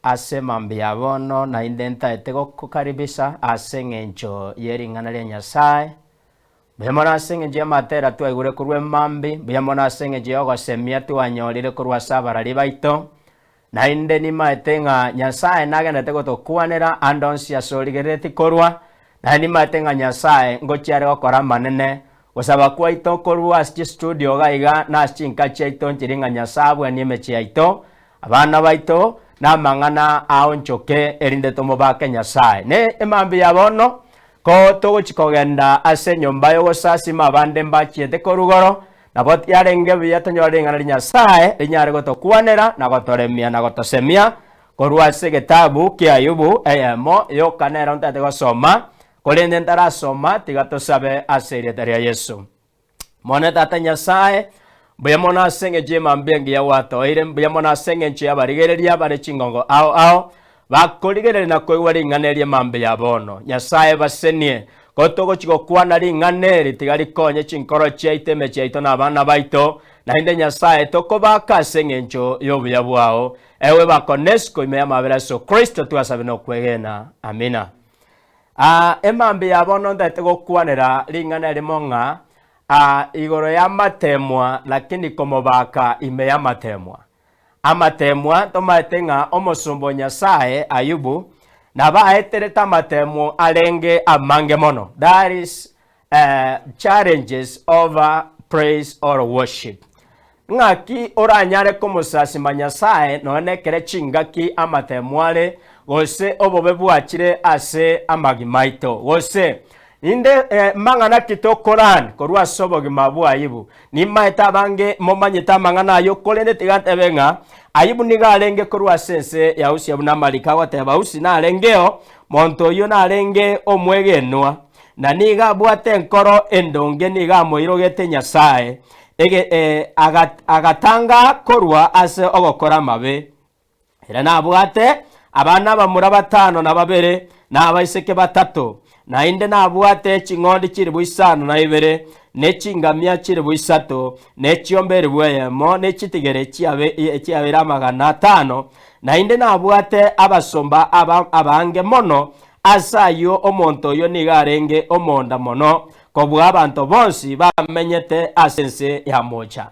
Ase mambia ya bono naende ntaete gokokaribisha ase eng'encho ye ring'ana ria Nyasae. Mbuya mono ase eng'encho y'amatera twaigure korwa emambia, mbuya mono ase eng'encho y'ogosemia twanyorire korwa ase abarari baito. Naende nimaete ng'a Nyasae nagenderete gotokwanera ande onsi ase origereretie korwa, naende nimaete ng'a Nyasae ngochia are gokora amanene. Gosaba kwaito korwa ase chistudio iga iga na ase chinka chiaito nchiri ng'a Nyasae abwanie emechie yaito, Abana baito namang'ana aonchoke, erinde tomobake Nyasae. Ne emambia ya bono, ko togochia kogenda ase enyomba y'ogosasima abande mbachiete korwa igoro, nabo yarenge buya tonyore ring'ana ria Nyasae rinyare gotokwanera na gotoremia na gotosemia korwa ase egetabu ki'Ayubu eyemo yoka nero ntagete gosoma, korende ntarasoma tiga tosabe ase erieta ria Yeso. Mono Tata Nyasae, mbuya mono ase eng'encho y'emambia engiya gwatoeire, mbuya mono ase eng'encho y'abarigereria bare chingongo ao ao, bakorigereria na koigwa ring'ana eri emambia ya bono. Nyasae basenie, ko togochia gokwana ring'ana eri tiga rikonye chinkoro chiaito, emechie yaito na abana baito, naende Nyasae tokobaka ase eng'encho y'obuya bwao. Ewe bakonesiko ime y'amabera Yeso Kristo twasabe nokwegena. Amina. Aa, emambia ya bono ntaete gokwanera ring'ana erimo ng'a aa, igoro y'amateemwa, lakini komobaka ime y'amateemwa. Amateemwa, tomaete ng'a omosomba o Nyasae, Ayubu, nabo aeterete amateemwa arenge amange mono. That is challenges over praise or worship. Ng'aki oranyare komosasima Nyasae nonya nekere chingaki amatemo are, gose obobe bwachire ase amagima aito? Gose inde mang'ana ki tokoran korwa ase obogima bwa Ayubu? Nimaete abange momanyete amang'ana ayio, korende tiga ntebe ng'a Ayubu nigo arenge korwa ase ense ya Usia buna amariko agoteba Usi narengeo, monto oyio narenge omwegenwa, na nigo abwate enkoro endonge, nigo amoirogete Nyasae, ege eh, agatanga korwa ase ogokora amabe. Ere nabwate abana abamura batano na babere, na abaiseke batato, naende nabwate ching'ondi chilifu isano na ibere, ne chingamia chilifu isato, ne chiombe elifu eyemo, ne chitigere chiabe chiabeire amagana atano, naende nabwate abasomba aba abange mono. Ase ayio omonto oyio nigo arenge omonda mono kobua abanto bonsi bamenyete ase ense ya moocha.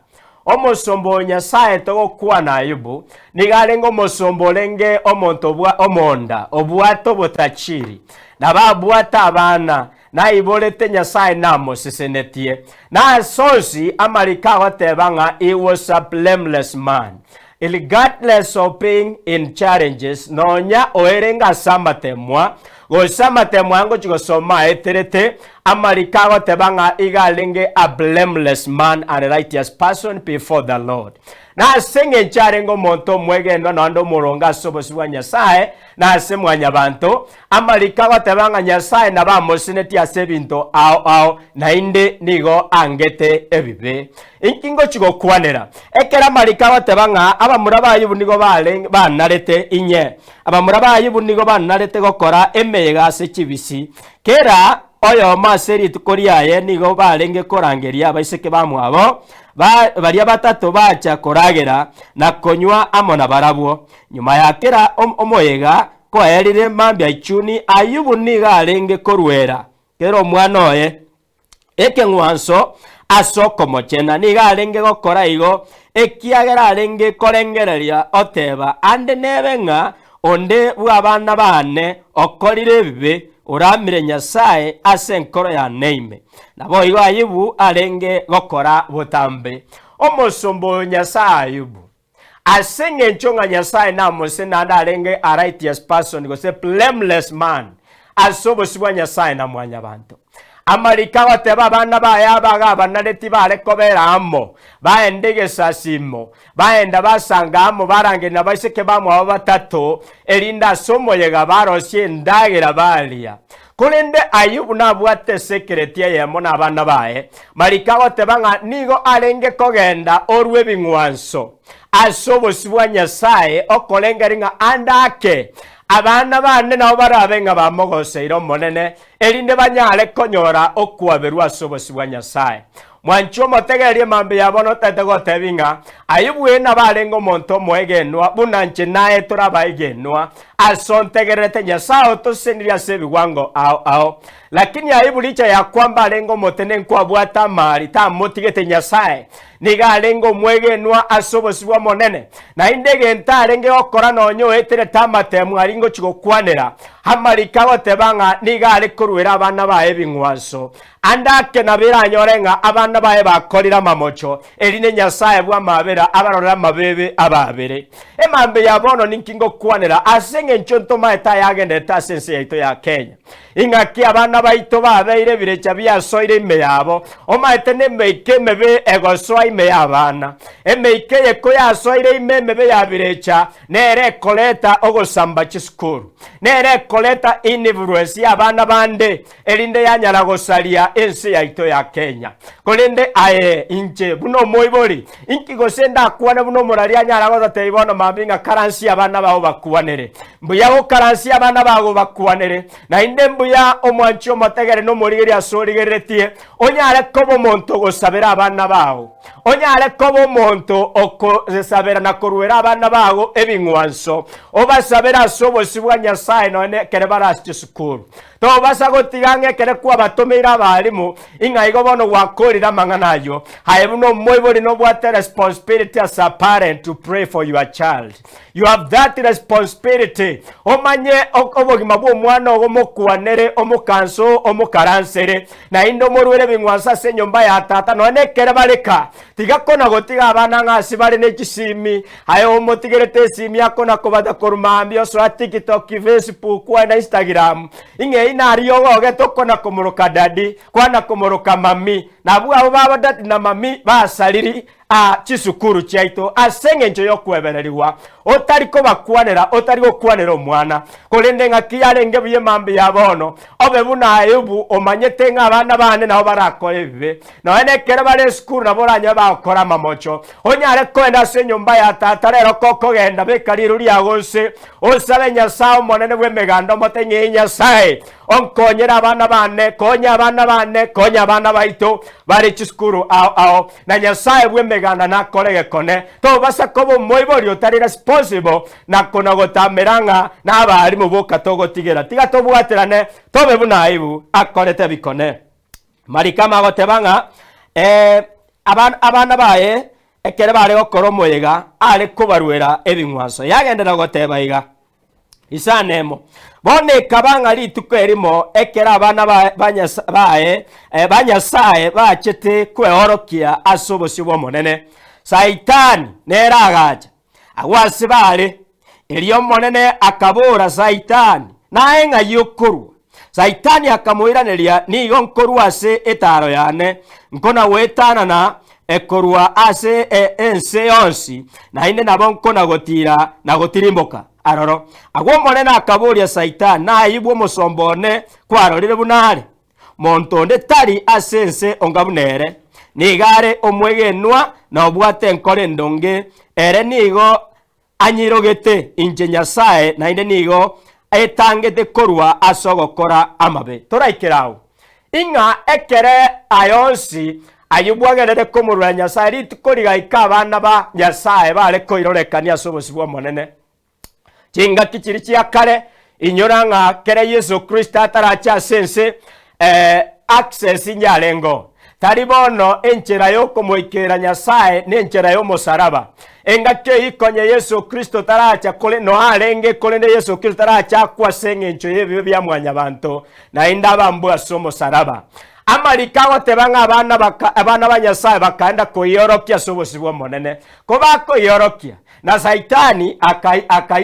Omosomba o Nyasae togokwana Ayubu, nigo arenge omosomba orenge omonto bwa omonda, obwate obotachiri, nabo abwate abana, naiborete Nyasae namosesenetie. Na ase onsi amariko agoteba ng'a he was a blameless man. Regardless of being in challenges, nonya oerenge ase amatemwa, gose amatemwa aya ngochia gosoma aeterete, amariko agoteba ng'a iga arenge a blameless man and righteous person before the Lord. Na ase eng'encho arenge omonto omwegenwa naende omoronge ase obosio bwa Nyasae na ase mwanyabanto, amariko agoteba ng'a Nyasae nabo amosenetie ase ebinto ao ao naende nigo angete ebibe. Inki ngochia gokwanera? Ekero amariko agoteba ng'a abamura ba Ayubu nigo barenge banarete inye, abamura ba Ayubu nigo banarete gokora emeyega ase chibisi, kera oyomo ase rituko riaye nigo barenge korangeria abaiseke bamwabo ba baria batato bacha koragera na konywa amo nabarabwo. Nyuma ya kera omoyega koerire mambia ichuni, Ayubu nigo arenge koruera kera omwana oye ekeng'wanso ase okomochena. Nigo arenge gokora igo, ekiagera arenge korengereria oteba, Ande nebe ng'a onde bw'abana baane okorire ebibe, oramire Nyasae ase enkoro yane ime. Naboigo Ayubu arenge gokora botambe. Omosomba oyo Nyasae Ayubu, Ase engencho ng'a Nyasae namose naende arenge a righteous person gose blameless man ase obosio bwa Nyasae na mwanyabanto. Amariko agoteba abana baye aba iga abanareti bare kobera amo, baenda egesasimo, baenda basanga amo barangeria nabaiseke bamwabo batato, erinde ase omoyega barosie endagera baria. Korende Ayubu nabwate esekereti eyemo nabana baye. Mariko agoteba ng'a nigo arenge kogenda orue ebing'wanso ase obosio bwa Nyasae, okorengereria ng'a ande ake abana bane nabo barabe ng'a bamogoseire Omonene, erinde banyare konyora okwaberwa ase obosio bwa Nyasae. Mwanche omotegererie mambia ya bono otagete gotebi ng'a Ayubu ere nabo arenge omonto omoegenwa buna inche naye tore abaegenwa. Ase ontegererete Nyasae otosesenirie ase ebigwango ao ao. Lakini Ayubu richa ya kwamba arenge omotenenku abwate amari tamotigete Nyasae. Nigo arenge omwegenwa ase obosio bw'Omonene, naende egento arenge gokora nonya oeterete amatemu aria ngochia gokwanera. Amariko agoteba ng'a nigo are koruera abana baye ebing'wanso. Ande ake nabo eranyore ng'a abana baye bakorire amamocho, erinde Nyasae bw'amaabera abarorere amabeebe abaabere. Emambia ya bono ninki ngokwanera ase engencho ntomaete ayagenderete ase ense yaito ya Kenya. Ing'aki abana baito babeire ebirecha biasoire ime yabo, omaete nemeika emebe egosoa ime y'abana. Emeika eye koyasoire ime emebe ya birecha, nere ekoreta ogosamba chisukuru, nere ekoreta influence y'abana bande, erinde yanyara gosaria ense yaito ya Kenya. Korende aye inche buna omoibori, inki gose ndakwane buna omoraria anyara gototebia bono mambia ng'a karansie abana bao bakwanere? Mbuya gokaransia abana bago bakwanere, naende mbuya omwanchi omotegere na omorigereria ase origereretie, onyare koba omonto ogosabera abana bao, onyare koba omonto okosabera na koruera abana bago ebing'wanso, obasabere ase obosio bwa Nyasae nonya ekero bare ase chisukuru. Tobasa gotiga ng'a ekero kwabatomeire abalimu, ing'a igo bono gwakorire amang'ana ayio. Aye buna omoibori nobwate responsibility as a parent to pray for your child. You have that responsibility. Omanye obogima bw'omwana ogo omokwanere, omokanso, omokaransere, naende omoruere ebing'wanso ase enyomba ya tata, nonya nekere bare ka. Tiga kona gotiga abana ng'a ase bare ne chisimi, aye omotigerete esimi akona kobata korwa mambia osoa TikTok, Facebook, na Instagram. Ing'ei naria ogogete okona komoroka daddy, kwana komoroka mummy. Nabwo abwo baba daddy na mummy basariri a chisukuru chiaito ase engencho y'okwebererigwa, otari kobakwanera, otari gokwanera omwana. Korende ng'aki yarenge buya emambia ya bono, obe buna Ayubu, omanyete ng'a abana bane nabo barakore ebibe. Nonya nekero bare esukuru nabo oranyore bagokora amamocho. Onyare kogenda ase enyomba ya tata rero kokogenda, beka riru riago inse, osabe Nyasae Omonene bw'Emeganda, omote ng'a, Ee Nyasae, onkonyere abana bane, konya abana bane, konya abana baito bare chisukuru ao ao. Na Nyasae bw'Emeganda nakore egekone. Tobasa koba omoibori otari responsible na kona gotamera ng'a nabarimu boka togotigera. Tiga tobwaterane tobe buna Ayubu akorete ebikone. Marikama agoteba ng'a eh, abana baye ekere bare gokora omoyega are kobaruera ebing'wanso. Yagenderera goteba iga, Isano emo, Bono ekaba ng'a rituko erimo ekero abana baye ba Nyasae bachete kweorokia ase obosio bw'Omonene, Saitani nere agacha agwo ase bare. Erio Omonene akabora Saitani, Naye ng'ai okorwa? Saitani akamoiraneria, Nigo nkorwa ase etaaro yane, nkona-goetanana korwa ase ense yonsi, naende nabo nkona-gotiira na gotirimboka aroro. Agwo Omonene akaboria Saitani, Naye bw'omosomba one kwarorire buna are? Monto onde tari ase ense onga buna ere. Nigo are omwegenwa na obwate enkoro endonge, ere nigo anyirogete inche Nyasae, naende nigo etangete korwa ase ogokora amabe. Toraikere agwo, ing'a ekere aya onsi ayio bwagenderete komorwera Nyasae, rituko rigaika abana ba Nyasae bare koirorekania ase obosio bw'Omonene. Chingaki chiria chia kare, inyora ng'a kere Yeso Kristo atarache ase ense, eh, access nyarengeo. Tari bono enchera y'okomoikera Nyasae nenchera y'omosaraba. Engaki eyio konya Yeso Kristo taracha kore noarenge korende Yeso Kristo taracha akwe ase eng'encho y'ebibe bia mwanyabanto naende abambwe ase omosaraba. Amariko agoteba ng'a abana baka abana ba Nyasae bakaenda koiorokia ase obosio bw'Omonene. Kobakoiorokia, Na Saitani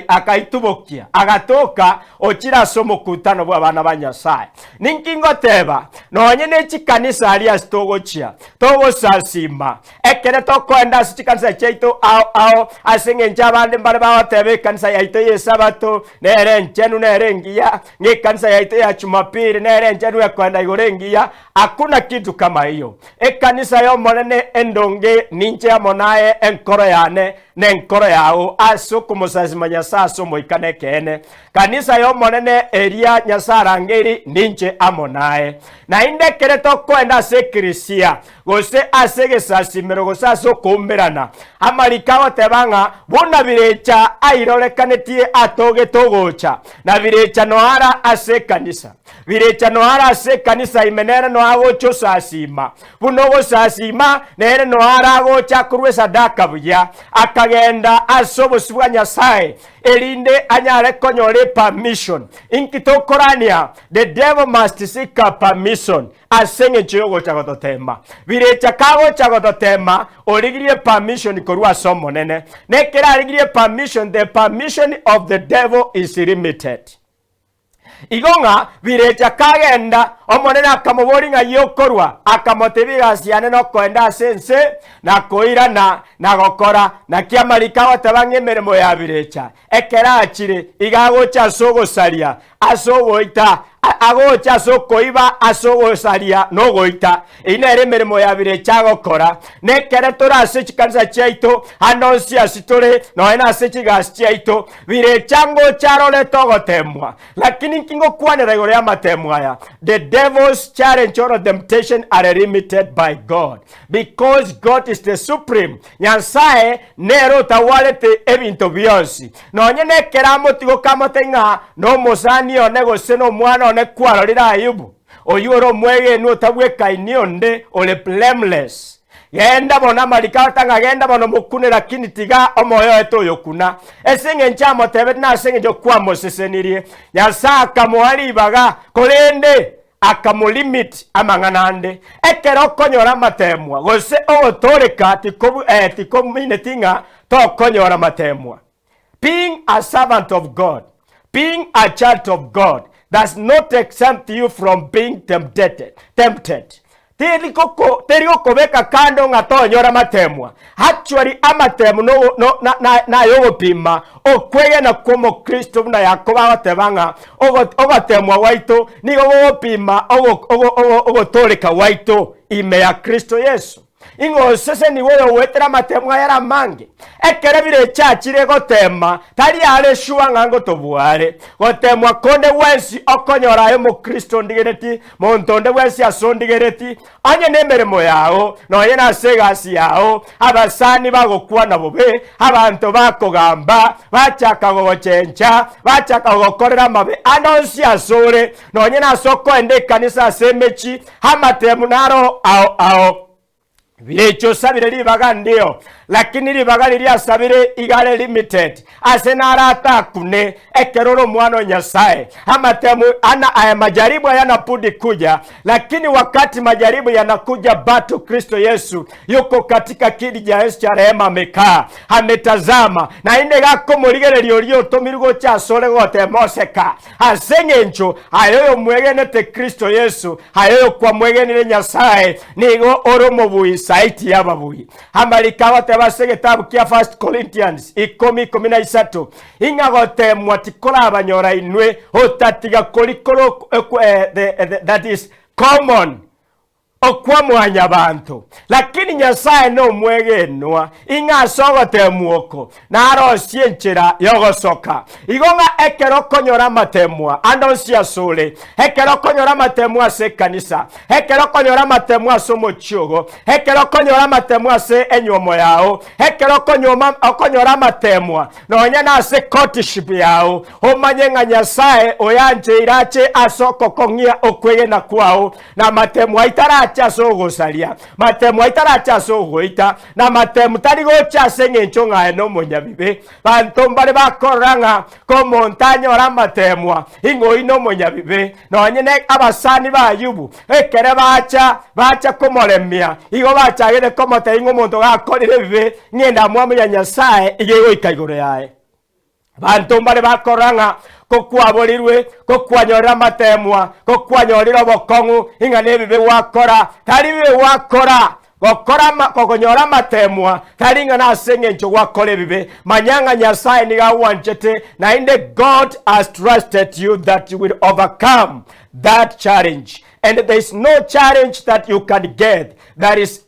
akaitubokia, agatoka ochire ase omokutano bw'abana ba Nyasae. Ninki ngoteba? Nonye ne chikanisa aria ase togochia, togosasima, ekere tokoenda ase chikanisa chiaito ao ao, ase eng'encho abande mbare bagoteba ekanisa yaito y'Esabato nere enchenu nere engiya, ng'a ekanisa yaito ya Jumapili nere enchenu ekoenda igoro engiya, Hakuna kitu kama hiyo. Ekanisa y'Omonene endonge, ninche amo naye enkoro yane. nenkoro yao ase okomosasima Nyasae ase omoika na ekeene. Kanisa y'Omonene eria Nyasae arangeiri ninche amo naye. Naende ekere tokoenda ase ekirisia, gose ase egesasimero, gose ase okoumerana, amariko agoteba ng'a buna birecha airorekanetie atogete ogocha, na birecha noara ase ekanisa. Birecha noara ase ekanisa ime nere noa agocha osasima. Buna ogosasima, nere noara agocha akorwa esadaka buya, akagenda ase obosio bwa Nyasae, erinde anyare konyora epermission. Inki tokorania? The devil must seek a permission ase eng'encho y'ogocha gototema. Birecha kagocha gototema, origirie permission korwa ase Omonene. Na ekero arigirie permission, the permission of the devil is limited. Igo ng'a birecha kagenda, Omonene akamoboria ng'ai okorwa, akamotebia egasi yane nokoenda ase ense, na koirana, na gokora. Naki amariko agoteba ng'a emeremo ya birecha, ekero achire, iga agocha ase ogosaria, ase ogoita, agocha ase okoiba, ase ogosaria na ogoita. Eyio nere emeremo ya birecha agokora. Na ekero tore ase chikanisa chiaito, ande onsi ase tore, nonya na ase chigasi chiaito, birecha ngocha arorete ogoteemwa. Lakini inki ngokwanera igoro y'amateemwa aya? The devil's challenge or temptation are limited by God. Because God is the supreme. Nyasae nere otagwarete ebinto bionsi. Nonye nekero amotigoka amote ng'a nomosani one gose nomwana one kwarorire Ayubu, oyio ore omwegenwa otabwekaini onde ore blameless. Genda bono amariko agoteba ng'a genda bono mokune lakini tiga omoyo oye toyokuna. Ase engencho amotebete na ase engencho kwamosesenirie. Nyasae akamoa ribaga, korende akamolimit amang'ana ande. Ekero okonyora amateemwa gose ogotooreka tikobu eh, tikomineti ng'a tokonyora amateemwa. Being a servant of God, being a child of God does not exempt you from being tempted, tempted. Teri goko teri gokobeka kando ng'a tonyora amateemwa. Actually amatemu no no na na nayogopima okwegena kw'omokristo buna Yakobo agoteba ng'a ogo ogotemwa gwaito nigo gogopima ogo ogo ogo ogotooreka gwaito ime ya Kristo Yeso. Ing'o osesenigwe oyogoetera amatemu ayare amange? Ekero birecha achire gotema, tari are sure ng'a ngotobua are. Gotemwa konde gwensi okonyora aye omokristo ondigereti, monto onde bwensi ase ondigereti, Onye nemeremo yao, nonya nase egasi yao, abasani bagokwana bobe, abanto bakogamba, bachaka gogochencha, bachaka gogokorera amabe ande onsi asore, nonya nase okoenda ekanisa ase emechie, amatemu naro ao ao. Birecha osabire ribaga ndio, lakini ribaga riria asabire iga are limited. Ase naro atakune, ekero ore omwana o Nyasae. Amatemu ana aya majaribu hayana budi kuja, lakini wakati majaribu yanakuja bado Kristo Yesu yuko katika kiti cha enzi cha rehema amekaa, ametazama, naende gakomorigereria oria otomirwe gocha asore gotema oseka. Ase engencho aye oyomwegenete Kristo Yesu, aye oyokwamwegenire Nyasae, nigo ore omobui saiti y'ababui. Amariko agoteba ase egetabu kia First Corinthians 10:13, ing'a goteemwa tikorabanyora inwe, otatiga koria kore that is common okwa mwanyabanto. Lakini Nyasae nomwegenwa, ing'a ase ogoteemwa oko narosie enchera y'ogosoka. Igo ng'a ekero okonyora amateemwa ande onsi asore, ekero okonyora amateemwa ase ekanisa, ekero okonyora amateemwa ase omochie ogo, ekero okonyora amateemwa ase enywomo yao, ekero okonyoma okonyora amateemwa nonya nase courtship yao, omanye ng'a Nyasae oyancheire ache ase okokong'ia okwegena kwao, na amatemu aito arache ase ogosaria, matemu aito arache ase ogoita, na amatemu tari gocha ase engencho ng'a aye nomonyabibe. Banto mbare bakorora ng'a komonto anyore amatemwa, ing'o oyio nomonyabibe. Nonye ne abasani ba Ayubu, ekere bacha, bacha komoremia, igo bachagete komotebia ng'a omonto gakorire ebibe, ng'a endamwamu ya Nyasae iga egoika igoro yaye. Abanto mbare bakorora ng'a kokwaborirwe, kokwanyorire amateemwa, kokwanyorire obokong'u, ing'a nebibe gwakora. Tari bibe gwakora, gokora ama kogonyora amateemwa, tari ng'a nase engencho gwakora ebibe. Manya ng'a Nyasae nigo agwanchete, naende God has trusted you that you will overcome that challenge. And there is no challenge that you can get that is.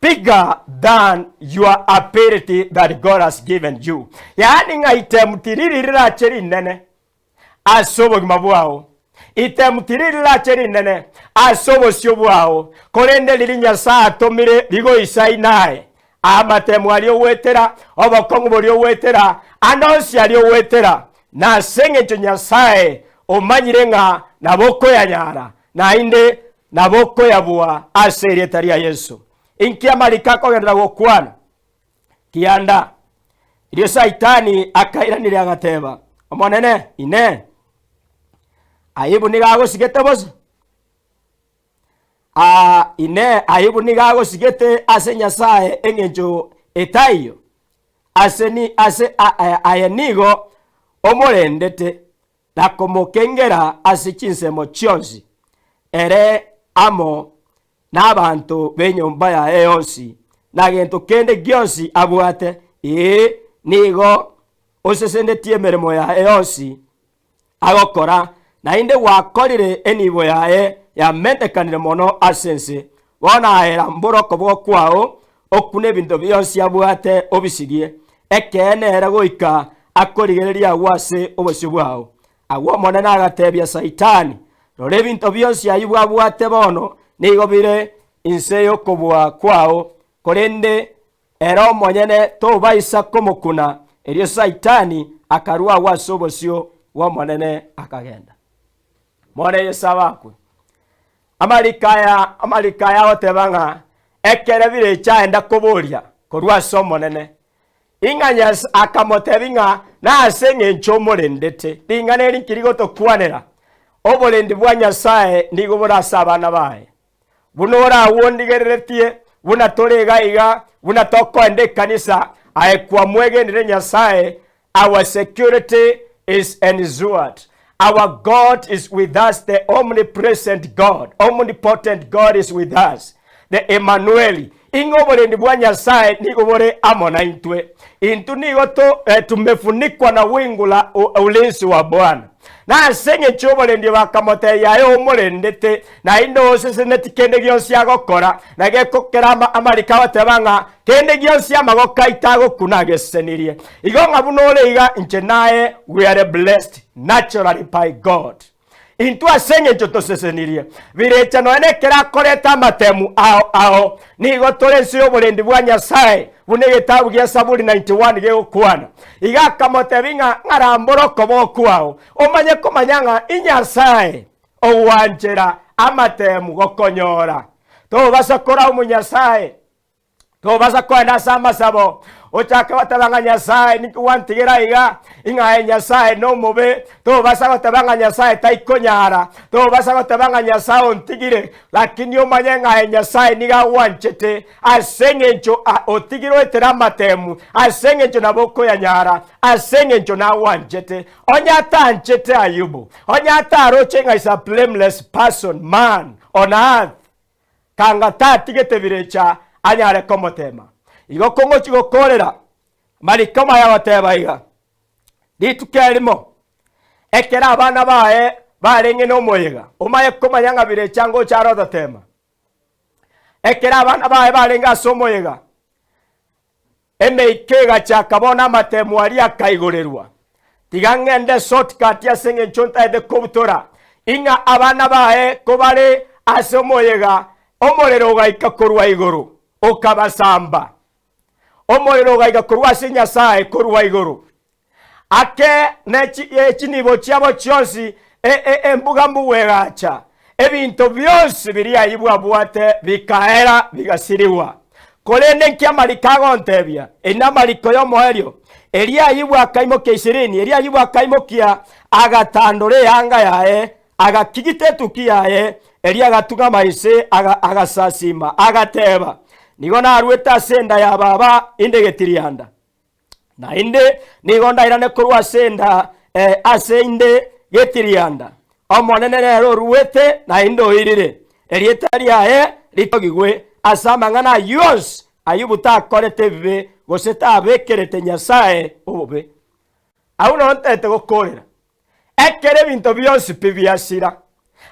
bigger than your ability that God has given you. Yaani ng'a itemu tiriri rirache rinene ase obogima bwao, itemu tiriri rirache rinene ase obosio bwao, korende riria Nyasae atomire rigoisaine aye, amatemu aria ogoetera, obokong'u boria ogoetera, ande onsi aria ogoetera, nase engencho Nyasae omanyire ng'a nabo okoyanyara, naende Nabo okoyabua ase erieta ria Yeso. Inki amariko akogenderera gokwana? Kianda. Erio Saitani akairaneria agateba, Omonene, Inee, Ayubu nigo agosigete bosa? Aa, Inee, Ayubu nigo agosigete ase Nyasae engencho etaiyo? Ase ni ase aye nigo omorendete na komokengera ase chinsemo chionsi, ere amo nabanto b'enyomba yaye yonsi, na gento kende gionsi abwate, ee, nigo osesenetie emeremo yaye yonsi agokora, naende gwakorire enibo yaye yamentekanire mono ase ense. Bono aye rambora okoboko kwao, okune ebinto bionsi abwate obisirie, ekeene ere goika akorigererie agwo ase obosio bwao. Agwo Omonene agatebia Saitani, Rora ebinto bionsi Ayubu abwate bono nigo bire inse y'okobua kwao, korende ere omonyene tobaisa komokuna. Erio Saitani akarua agwo ase obosio bw'Omonene akagenda. Bono Yeso abakwe. Amariko aya amariko aya agoteba ng'a ekere birecha aenda koboria korwa ase Omonene, ing'a Nyas akamotebia ng'a nase eng'encho omorendete. Ring'ana eri nki rigotokwanera? Oborendi bwa Nyasae nigo bore ase abana baye. Buna oragwo ondigereretie, buna tore iga iga, buna tokoenda ekanisa, aye kwamwegenire Nyasae, Our security is ensured. Our God is with us, the omnipresent God, omnipotent God is with us, the Emmanuel. Ing'a oborendi bwa Nyasae nigo bore amo naintwe. Intwe nigo to, eh, tumefunikwa na wingu la ulinzi wa Bwana. Na ase eng'encho y'oborendi bakamotebia, Aye omorendete, naende oseseneti kende gionsi agokora, na gekokera ama amariko agoteba ng'a kende gionsi amagoko aito agokuna agesesenirie. Igo ng'a buna ore iga inche naye we are blessed naturally by God. Intwe ase eng'encho tosesenirie, birecha nonya nekero akoreta amatemu ao ao, nigo tore ense y'oborendi bwa Nyasae, buna egetabu gia Saburi 91 gegokwana. Iga akamotebia ng'a ng'arambore okoboko kwao, omanye komanya ng'a Inyasae ogwanchera amatemu gokonyora. Tobasa koraumu Nyasae, Tobasa koenda ase amasabo, ochake goteba ng'a Nyasae ninki gwantigera iga, ing'a aye Nyasae nomobe. Tobasa goteba ng'a Nyasae taikonyara, tobasa goteba ng'a Nyasae ontigire, lakini omanye ng'a aye Nyasae nigo agwanchete ase eng'encho otigire oetere amatemu, ase eng'encho nabo okoyanyara, ase eng'encho nagwanchete. Onye atanchete Ayubu, onye ataroche ng'a is a blameless person, man on earth, Kanga tatigete birecha anyare komotema. Igo kongochia gokoorera amariko amaya goteba iga, Rituko erimo, ekero abana baye barenge nomoyega, omaye komanya ng'a birecha ngocha are ototema. Ekero abana baye barenge ase omoyega, Emeika egachaka bono amatemo aria akaigorerwa. Tiga ng'ende shortcut ase eng'encho ntaete kobutora, ing'a abana baye kobare ase omoyega, omorero ogaika korwa igoro, okabasamba. Omorero ogaika korwa ase Nyasae korwa igoro. Ake ne chinibo chiabo chionsi, embuga mbugu egacha, ebinto bionsi biria Ayubu abwate bikaera bigasirigwa. Korende nki amariko agontebia? Eri namariko y'omoerio. Erio Ayubu akaimokia ishirini, erio Ayubu akaimokia agatandora eanga yaye, agakigita etuki yaye, erio agatung'ama inse agasasima, agateba, Nigo naruete ase enda ya baba inde getirianda. Naende nigo ndairane korwa ase enda eh, ase inde getirianda. Omonene nere oruete naende oirire, erieta riaye ritogigwe ase amang'ana ayio onsi. Ayubu takorete ebibe gose tabekerete Nyasae obobe. Agwo nao ntaete gokoorera. Ekero ebinto bionsi pi biasira,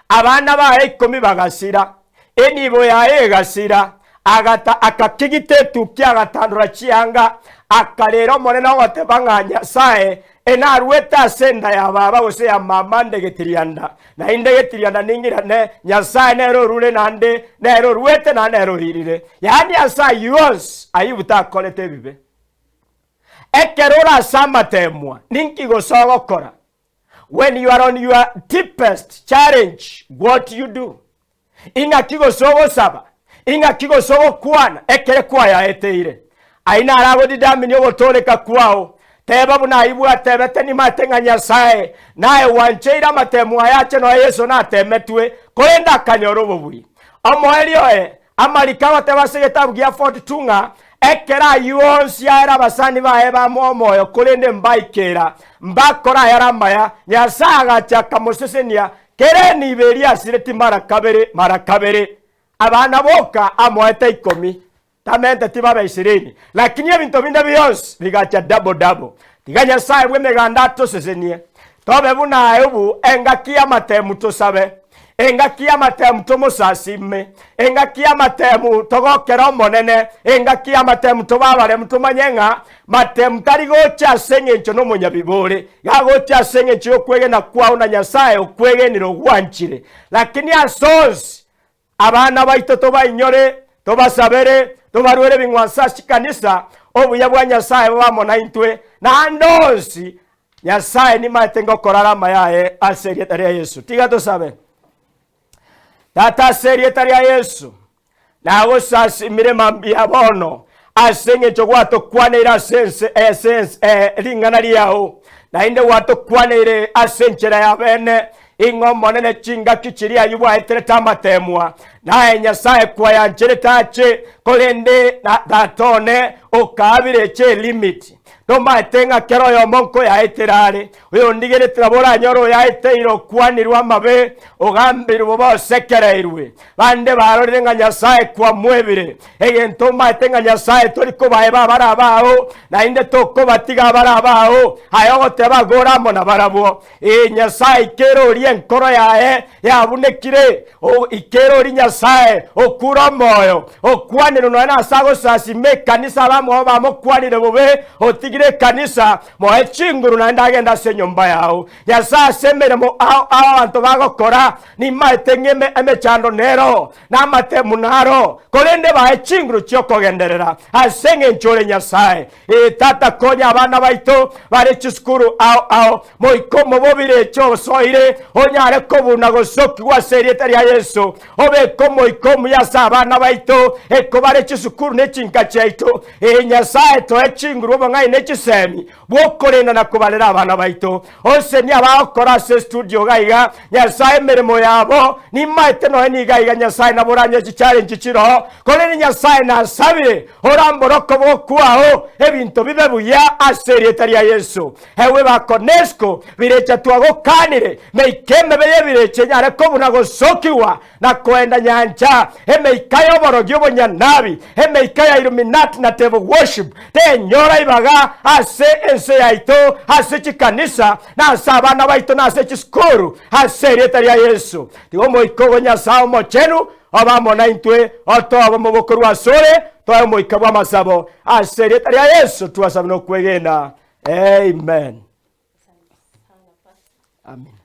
abana baye ikomi bagasira, enibo yaye egasira, Agata akakigita etukia agatandora chianga, akarera Omonene ogoteba ng'a Nyasae enaruete ase enda ya baba gose ya mama nde getirianda, naende getirianda ning'irane, Nyasae nere orure naende nere oruete naende nere oirire. Yaani ase ayio onsi Ayubu takorete ebibe. Ekero ore ase amateemwa, ninki gose ogokora? When you are on your deepest challenge, what you do? Ing'aki gose ogosaba? Ing'aki gose ogokwana ekere kwayaeteire? Ayio naro agodidaminia ogotooreka kwao. Teba buna Ayubu atebete, Nimate ng'a Nyasae naye gwancheire amatemo aya ache nonya Yeso natemetwe, korende akanyora obobui. Omoerio oye, amariko agoteba ase egetabu gia 42 ng'a ekero ayio onsi aere abasani baye bamoa omoyo, korende mbaikera, mbakora ayare amaya, Nyasae agacha akamosesenia Kera enibo eria asireti mara kabere mara kabere, abana boka amoete ikomi, tamenteti babe ishirini, lakini ebinto binde bionsi bigacha double double. Tiga Nyasae bw'emeganda atosesenie, tobe buna Ayubu engaki y'amatemu tosabe, engaki y'amatemu tomosasime, engaki y'amatemu togokere Omonene, engaki y'amatemu tobe abaremu tomanye ng'a Matemu tari gocha ase engencho nomonyabibe ore, gagocha ase engencho y'okwegena kwao na Nyasae okwegenire ogwanchire. Lakini ase onsi, abana baito tobainyore, tobasabere, tobaruere ebing'wanso ase chikanisa, obuya bwa Nyasae bobe amo naintwe, na ande onsi Nyasae nimaete ngokora are amaya aye ase erieta ria Yeso. Tiga tosabe. Tata ase erieta ria Yeso, Nagosasimire mambia bono, ase engencho gwatokwaneire ase ense ase ense eh, ring'ana riao, naende gwatokwaneire ase enchera ya bene, ing'a Omonene chingaki chiria ayio bwaeterete amateemwa, naye Nyasae kwayancherete ache, korende na tata one okaabire eche elimit. Tomaete ng'a kera oyomo nkoyaetera are, oyondigeretie nabo oranyore oyaeteire okwanirwe amabe, ogambirwe bobe osekereirwe. Bande barorire ng'a Nyasae kwamwebire, egento omaete ng'a Nyasae tori kobaeba abare abao, naende tokobatiga abare abao, aye ogoteba agore amo nabarabwo. Ee, Nyasae ikere oria enkoro yaye yabunekire, o ikere oria Nyasae okure omoyo, okwanire nonya nase agosasima ekanisa abamwabo bamokwanire bobe, otigire ekanisa, moe chinguru naende agende ase enyomba yao. Nyasae ase emeremo ao ao abanto bagokora, Nimaete ng'a emechando nero, na amatemu naro, korende bae chinguru chi'okogenderera ase engencho ore Nyasae. Ee, Tata, konya abana baito bare chisukuru ao ao, moika omobobire eche osoire, onyare kobuna gosokigwa ase erieta ria Yeso. Obeke omoika omuya ase abana baito, ekobare chisukuru ne chinka chiaito. Ee, Nyasae, toe chinguru, obong'aini ne chisemi bw'okorenda na kobarera abana baito. Osenie abagokora ase estudio iga iga, Nyasae emeremo yabo, nimaete nonya niga iga Nyasae nabo oranyore chichallenge chiroho, korende Nyasae nasabire orambore okoboko kwao ebinto bibe buya ase erieta ria Yeso. Ewe bakonesco birecha twagokanire, meika emebe y'ebirecha enyare kobuna gosokigwa na koenda nyancha, emeika y'oborogi obonyanabi, emeika ya Illuminati na devil worship, tenyora ibaga ase ense yaito, ase chikanisa, na ase abana baito, na ase chisukuru, ase erieta ria Yeso. Tiga Omoika ogo Nyasae Omochenu obe amo naintwe, otoe obomo bokorwa asore, toe omoika bw'amasabo, ase erieta ria Yeso twasabe nokwegena. Amen. Amen.